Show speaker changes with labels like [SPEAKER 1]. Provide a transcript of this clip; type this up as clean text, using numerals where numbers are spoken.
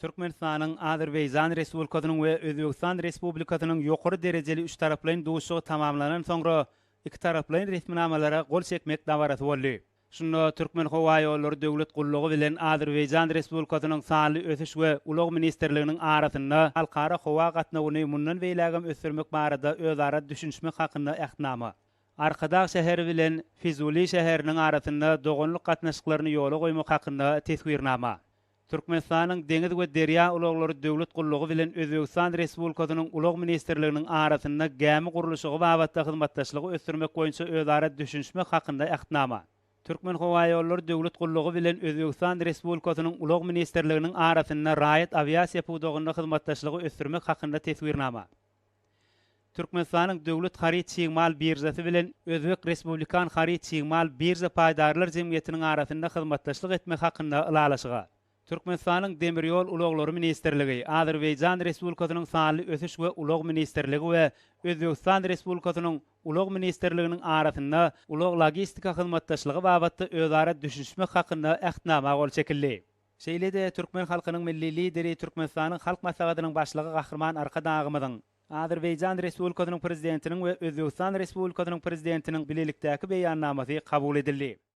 [SPEAKER 1] Türkmenistanyň, Azerbaýjan Respublikasynyň we Özbegistan Respublikasynyň ýokary derejeli üçtaraplaýyn duşuşygy tamamlanan soňra ikitaraplaýyn resminamalara gol çekmek dabarasy boldy. Şunda Türkmenhowaýollary döwlet gullugy bilen Azerbaýjan Respublikasynyň Sanly ösüş we ulag ministrliginiň arasynda halkara howa gatnawyny mundan beýlägem ösdürmek barada özara düşünişmek hakynda Ähtnama, Arkadag şäheri bilen Fizuli şäheriniň arasynda doganlyk gatnaşyklaryny ýola goýmak hakynda Teswirnama, Türkmenistanyň Deňiz we derýa ulaglary döwlet gullugy bilen Özbegistan Respublikasynyň Ulag ministrliginiň arasynda gämi gurluşygy babatda hyzmatdaşlygy ösdürmek boýunça özara düşünişmek hakynda Ähtnama, Türkmenhowaýollary döwlet gullugy bilen Özbegistan Respublikasynyň Ulag ministrliginiň arasynda raýat awiasiýa pudagynda hyzmatdaşlygy ösdürmek hakynda Teswirnama. Türkmenistanyň Döwlet haryt çig-mal biržasy bilen Özbek Respublikan haryt çig-mal birža paýdarlar jemgyýetiniň arasynda hyzmatdaşlyk etmek hakynda Ylalaşyga. Türkmenistanyň Demir ýol ulaglary ministrligi, Azerbaýjan Respublikasynyň Sanly ösüş we ulag ministrligi we Özbegistan Respublikasynyň Ulag ministrliginiň arasynda ulag-logistika hyzmatdaşlygy babatda özara düşünişmek hakynda Ähtnama gol çekildi. Şeýle-de türkmen halkynyň Milli Lideri, Türkmenistanyň Halk Maslahatynyň Başlygy Gahryman Arkadagymyzyň, Azerbaýjan Respublikasynyň Prezidentiniň we Özbegistan Respublikasynyň Prezidentiniň Bilelikdäki Beýannamasy kabul edildi.